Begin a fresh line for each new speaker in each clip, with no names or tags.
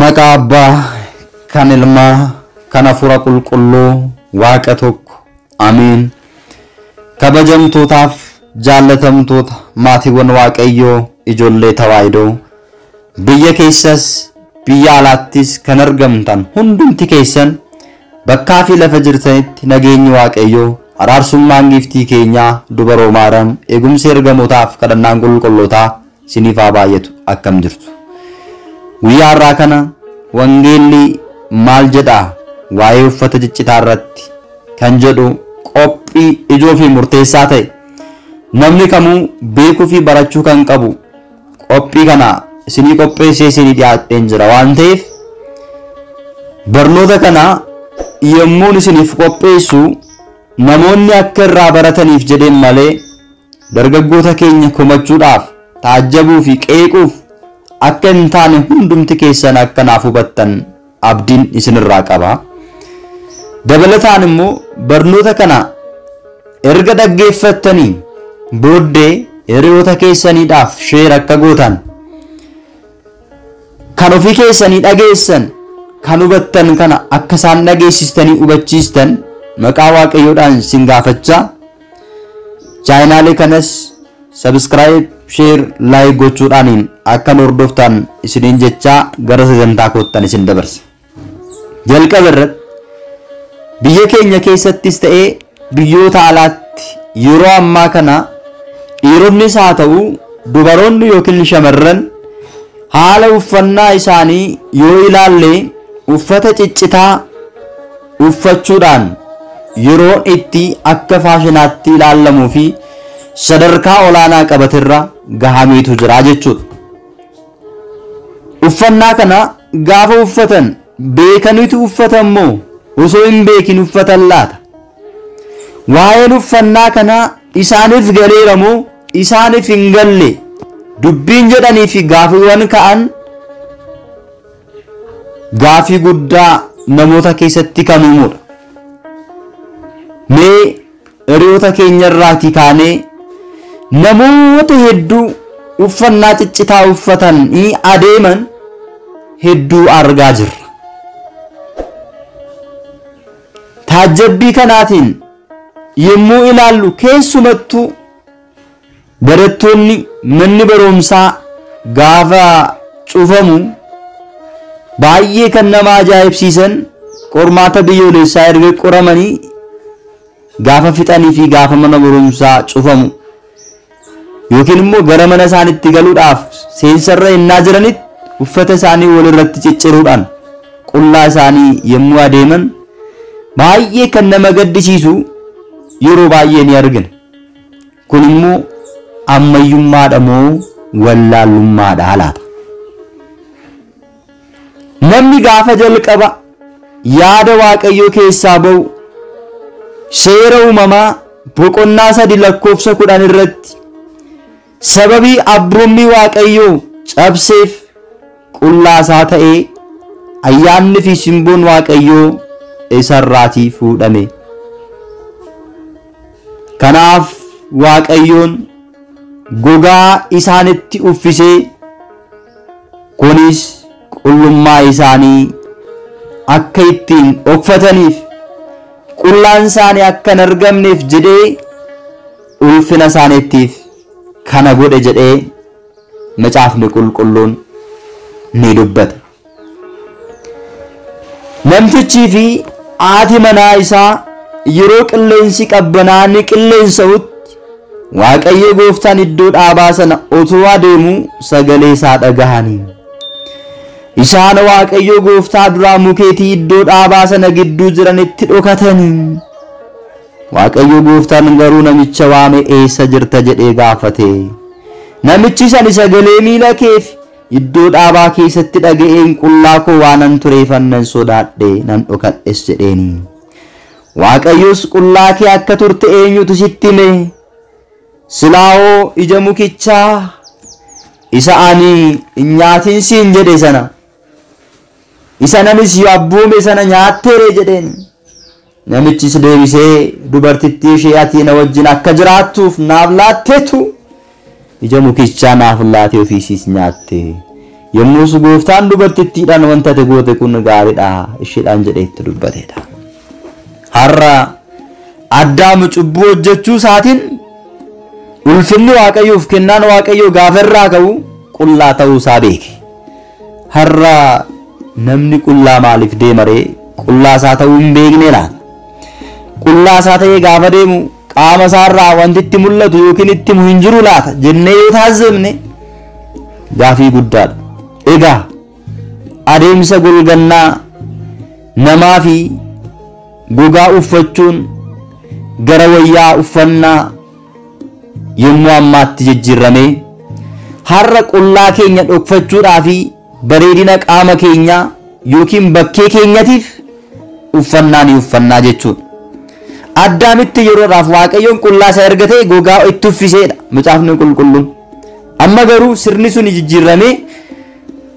Maqaa Abbaa kan Ilmaa kan Hafuura Qulqulluu Waaqa tokko. Amiin. Kabajamtootaaf jaallatamtoota maatiiwwan Waaqayyoo ijoollee Tawaahidoo biyya keessas biyya alaattis kan argamtan hundumti keessan bakkaa fi lafa jirtanitti nageenyi Waaqayyoo araarsummaan giiftii keenyaa dubaroo Maariyaam eegumsi ergamootaaf kadhannaan qulqullootaa isiniif haa baay'atu. Akkam jirtu? Guyyaa har'aa kana wangeelli maal jedhaa waa'ee uffata ciccitaa irratti kan jedhu qophii ijoo fi murteessaa ta'e namni kamuu beekuu fi barachuu kan qabu qophii kana isinii qopheessee isinii dhiyaadheen jira waan ta'eef barnoota kana yommuun isiniif qopheessu namoonni akka irraa barataniif jedheen malee dargaggoota keenya komachuudhaaf taajjabuu fi qeequuf akka hin taane hundumti keessan akka naaf hubattan abdiin isinirraa qaba. Dabalataan immoo barnoota kana erga dhaggeeffattanii booddee hiriyoota keessaniidhaaf share akka gootan kan ofii keessanii dhageessan kan hubattan kana akka isaan dhageessistanii hubachiistan maqaa Waaqayyoodhaan isin gaafachaa chaayinaalee kanas subscribe, share, like gochuudhaaniin akka nu hordoftan isiniin jechaa gara sagantaa koottan isin dabarsa. Jalqaba irratti biyya keenya keessattis ta'ee biyyoota alaatti yeroo ammaa kana dhiironnis haa ta'u dubaroonni yookiin shamarran haala uffannaa isaanii yoo ilaalle uffata ciccitaa uffachuudhaan yeroon itti akka faashinaatti ilaallamuu fi sadarkaa olaanaa qabaterra gahameetu jira jechuudha. Uffannaa kana gaafa uffatan beekaniitu uffatan moo osoo hin beekin uffatan laata? Waa'een uffannaa kanaa isaaniif galeera moo isaaniif hin galle? Dubbiin jedhanii fi gaafiiwwan ka'an gaafii guddaa namoota keessatti kan uumudha. Mee hiriyoota keenya irraatii kaanee namoota hedduu uffannaa ciccitaa uffatanii adeeman hedduu argaa jirra. Taajjabbii kanaatiin yommuu ilaallu keessumattuu barattoonni manni barumsaa gaafa cufamu baay'ee kan nama ajaa'ibsiisan qormaata biyyoolessaa erga qoramanii gaafa fixanii fi gaafa mana barumsaa cufamu yookiin immoo gara mana isaaniitti galuudhaaf seensarra innaa jiranitti uffata isaanii walirratti cicciruudhaan qullaa isaanii yommuu adeeman baay'ee kan nama gaddisiisu yeroo baay'ee ni argina. Kun immoo ammayyummaadha moo wallaalummaadha laata? Namni gaafa jalqaba yaada Waaqayyoo keessaa ba'u seera uumamaa boqonnaa 3 lakkoofsa 10 irratti sababii abboommii Waaqayyoo cabseef qullaa isaa ta'ee ayyaanni fi simboon Waaqayyoo isarraatii fuudhame. Kanaaf Waaqayyoon gogaa isaanitti uffisee kunis qullummaa isaanii akka ittiin dhokfataniif qullaan isaanii akka hin argamneef jedhee ulfina isaaniittiif kana godhe jedhee macaafni qulqulluun ni dubbata. Namtichii fi haati manaa isaa yeroo qilleensi qabbanaa ni qilleensa'utti Waaqayyo gooftaan iddoo dhaabaa sana otoo adeemuu sagalee isaa dhagahanii. Isaan Waaqayyo gooftaa duraa mukeetii iddoo dhaabaa sana gidduu jiranitti dhokatanii. Waaqayyo gooftaan garuu namicha waame eessa jirta jedhee gaafate. Namichi sani sagalee miila keef iddoo dhaabaa keessatti dhaga'een qullaa koo waanan tureefan nan sodaadhe nan dhokadhes jedheeni. Waaqayyos qullaa kee akka turte eenyutu sitti hime? Silaa'oo ija mukichaa isa ani hin nyaatin siin jedhe sana isa nanis yoo abboome sana nyaatteere jedheen. Namichis deebisee dubartittii ishee ati na wajjin akka jiraattuuf naaf laatteetu ija mukichaa naaf laatee ofiisiis nyaatte. Yommus gooftaan dubartittiidhaan wanta ati goote kun gaariidha isheedhaan jedhee itti dubbateedha. Har'a Addaam cubbuu hojjechuu isaatiin ulfinni Waaqayyoof kennaan Waaqayyoo gaafa irraa ka'u qullaa ta'uu isaa beeke. Har'a namni qullaa maaliif deema ree? Qullaa isaa ta'uu hin beekne laata? Qullaa isaa ta'ee gaafa deemu qaama isaarraa wanti itti mul'atu yookiin itti himu hin jiru laata jennee yoo taasifne gaafii guddaadha. Egaa adeemsa golgannaa namaa fi gogaa uffachuun gara wayyaa uffannaa yommuu ammaatti jijjiirramee har'a qullaa keenya dhokfachuudhaa fi bareedina qaama keenyaa yookiin bakkee keenyatiif uffannaa ni uffannaa jechuudha. Addaamitti yeroodhaaf Waaqayyoon qullaa isaa erga ta'e gogaa itti uffiseedha macaafni qulqulluun. Amma garuu sirni sun jijjiirramee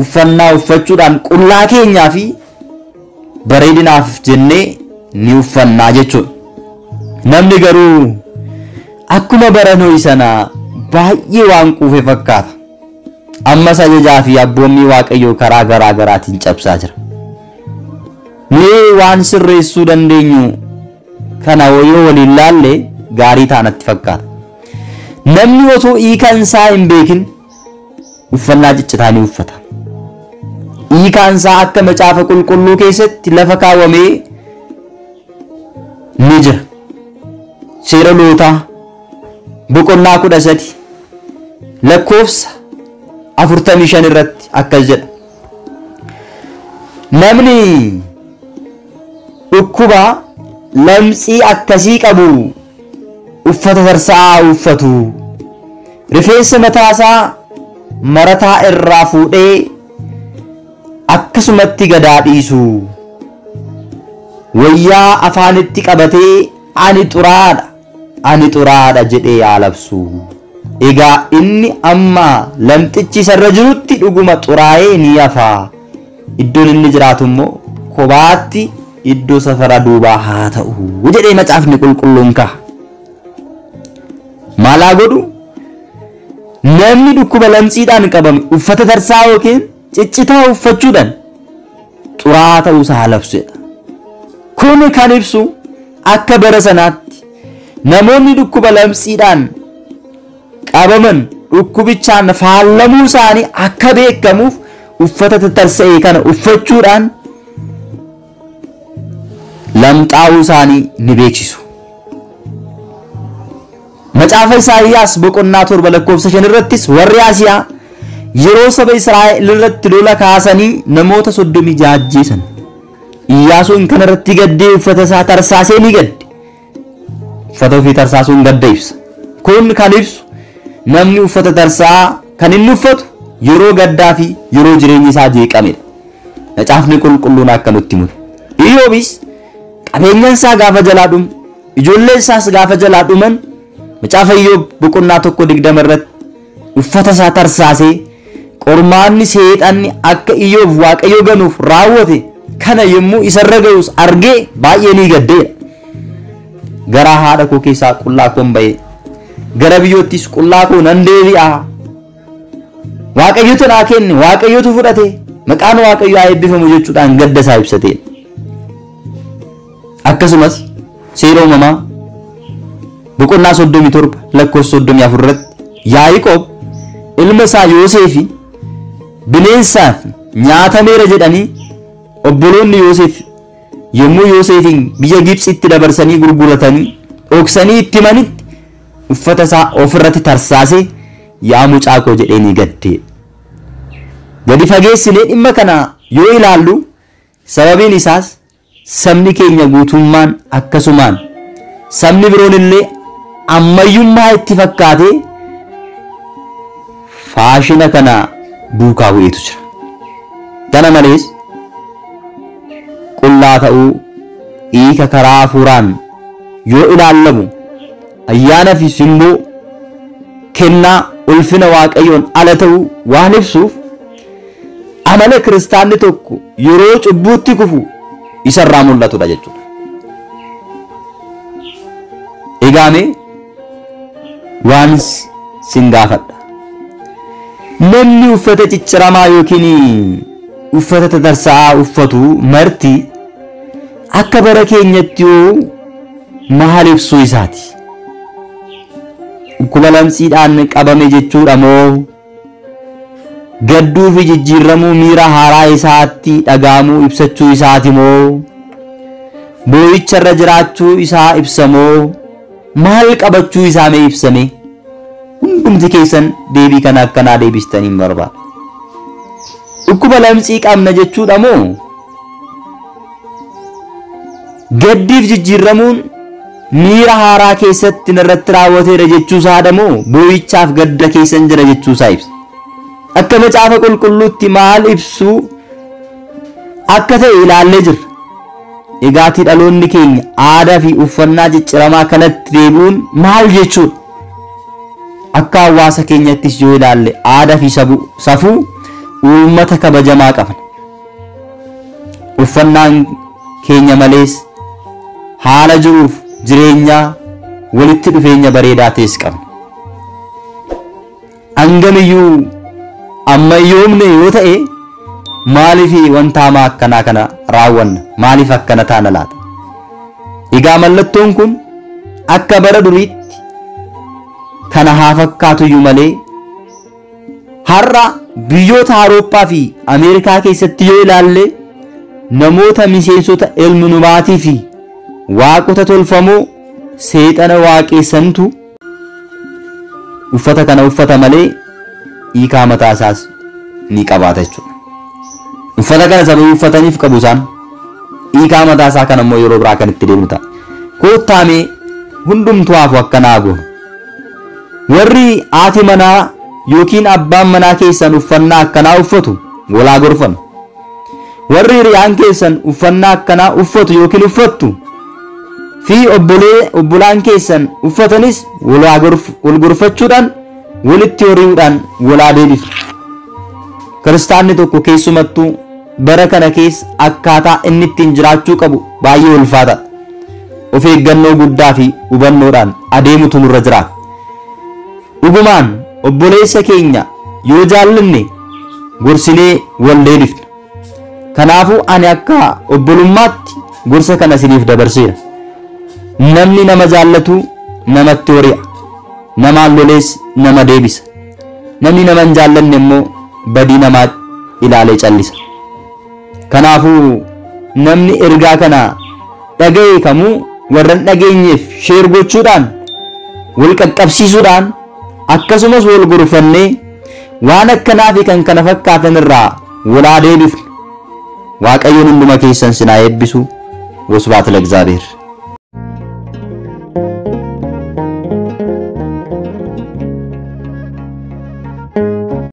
uffannaa uffachuudhaan qullaa keenyaa fi bareedinaaf jennee ni uffannaa jechuudha. Namni garuu akkuma bara Nohi sana baay'ee waan quufe fakkaata. Ammas ajajaa fi abboommii Waaqayyoo karaa garaa garaatiin cabsaa jira. Mee waan sirreessuu dandeenyu kana yoo waliin laalle gaarii taanatti fakkaata. Namni otoo hiikaan isaa hin beekin uffannaa ciccitaa ni uffata. Hiikaan isaa akka macaafa qulqulluu keessatti lafa kaawwamee ni jira. Seera lootaa boqonnaa 13 lakkoofsa 45 irratti akkas jedha. Namni dhukkuba lamxii akkasii qabu uffata tarsa'aa uffatu, rifeensa mataasaa marataa irraa fuudhee akkasumatti gadaa dhiisu, wayyaa afaanitti qabatee ani xuraadha ani xuraadha jedhee yaa labsu. Egaa inni amma lamxichi isarra jirutti dhuguma xuraa'ee ni hafa. Iddoon inni jiraatu immoo kophaatti iddoo safara duubaa haa ta'u jedhee macaafni qulqulluun ka'a. Maalaa godhu? Namni dhukkuba lamxiidhaan qabame uffata tarsaa yookiin ciccitaa uffachuudhaan xuraa'aa ta'uu isaa labsuudha. Kun kan ibsu akka bara sanaatti namoonni dhukkuba lamxiidhaan qabaman dhukkubichaan faallamuu isaanii akka beekamuuf uffata tarsa'e kana uffachuudhaan lamxaa'uu isaanii ni beeksisu. Macaafa Isaayyaas boqonnaa 7 lakkoofsa 5 irrattis warri Asiyaa yeroo saba Israa'el irratti lola kaasanii namoota 36 ajjeesan. Iyyaasuun kana irratti gaddee uffata isaa tarsaasee ni gadde. Uffata ofii tarsaasuun gadda ibsa. Kun kan ibsu namni uffata tarsaa kan inni uffatu yeroo gaddaa fi yeroo jireenyi isaa jeeqamedha. Macaafni qulqulluun akka nutti himu. Iyyoobis qabeenyaan isaa gaafa jalaa dhumu, ijoolleen isaas gaafa jalaa dhuman macaafa Iyyoob boqonnaa 1:20 irratti uffata isaa tarsaasee qormaanni seexanni akka Iyyoob Waaqayyo ganuuf raawwate kana yommuu isarra ga'us argee baay'ee ni gaddeedha. Garaa haadha koo keessaa qullaa koon ba'e, gara biyyoottis qullaa koo nan deebi'a. Waaqayyotu naa kenne, Waaqayyotu fudhate, maqaan Waaqayyoo haa eebbifamu jechuudhaan gadda isaa ibsateedha. Akkasumas seera uumamaa boqonnaa 37 lakkoofsa 34 irratti Yaaqoob ilma isaa Yoosefi bineensaaf nyaatameera jedhanii obboloonni Yoosef yommuu Yoosefin biyya Gibxitti dabarsanii gurguratanii dhoksanii itti himanitti uffata isaa ofirratti tarsaasee yaa mucaa koo jedhee ni gadde. Gadi fageessinee dhimma kana yoo ilaallu sababiin isaas sabni keenya guutummaan akkasumaan sabni biroon illee ammayyummaa itti fakkaatee faashina kana duukaa bu'eetu jira. Kana malees qullaa ta'uu hiika karaa hafuuraan yoo ilaallamu ayyaana fi simboo kennaa ulfina Waaqayyoon ala ta'uu waan ibsuuf amala kiristaanni tokko yeroo cubbuutti kufu isarraa mul'atudha jechuudha. Egaa mee waan sin gaafadha. Namni uffata cicciramaa yookiin uffata tatarsa'aa uffatu marti akka bara keenyatti yoo maal ibsuu isaati? Dhukkuba lamsiidhaan qabame jechuudha moo gadduu fi jijjiirramuu miira haaraa isaatti dhaga'amuu ibsachuu isaati moo boo'icha irra jiraachuu isaa ibsa moo maal qabachuu isaa mee ibsame? Hundumti keessan deebii kana akkanaa deebistanii hin barbaada. Dhukkuba lamsii qabna jechuudha moo gaddiif jijjiirramuun miira haaraa keessatti narratti raawwateera jechuu isaadha moo boo'ichaaf gadda keessan jira jechuu isaa ibsa? Akka macaafa qulqulluutti maal ibsuu akka ta'e ilaallee jirra. Egaatii dhaloonni keenya aadaa fi uffannaa cicciramaa kanatti deebi'uun maal jechuudha? Akka hawaasa keenyattis yoo ilaalle aadaa fi safuu uummata kabajamaa qabna. Uffannaan keenya malees haala jiruuf jireenyaa walitti dhufeenya bareedaa ta'es qabna. Hangamiyyuu ammayyoomne yoo ta'e maaliif wanta hamaa akkanaa kana raawwanna? Maaliif akkana taana laata? Egaa mallattoon kun akka bara duriitti kana haa fakkaatuyyuu malee har'a biyyoota Awurooppaa fi Ameerikaa keessatti yoo ilaalle namoota miseensota ilminumaatii fi waaqota tolfamoo seexana waaqessantu uffata kana uffata malee hiikaa mataa isaas ni qabaata jechuudha. Uffata kana sababii uffataniif qabu isaan hiikaa mataa isaa kana immoo yeroo biraa kan itti deemnu ta'a. Koottaamee hundumtuu hafu akkanaa goonu. Warri haati manaa yookiin abbaan manaa keessan uffannaa akkanaa uffatu walaa gorfan. Warri hiriyaan keessan uffannaa akkanaa uffatu yookiin uffattu fi obbolaan keessan uffatanis wal gorfachuudhaan walitti horiidhaan walaa deebisu. Kiristaanni tokko keessumattuu bara kana keessa akkaataa inni ittiin jiraachuu qabu baay'ee ulfaataadha. Of eeggannoo guddaa fi hubannoodhaan adeemutu nurra jiraata. Dhugumaan obboleessa keenya yoo jaallanne gorsinee wal deebifna. Kanaafuu ani akka obbolummaatti gorsa kana isiniif dabarseera. Namni nama jaallatu namatti hori'a. Namaan lolees nama deebisa. Namni nama hin jaallanne immoo badii namaa ilaalee callisa. Kanaafuu namni ergaa kana dhaga'e kamuu warra hin dhageenyeef sheer gochuudhaan wal qaqqabsiisuudhaan akkasumas wal gorfannee waan akkanaa fi kan kana fakkaatan irraa walaa deebifnu. Waaqayyoon hunduma keessan sinaa eebbisu. Wasbaat ለእግዚአብሔር።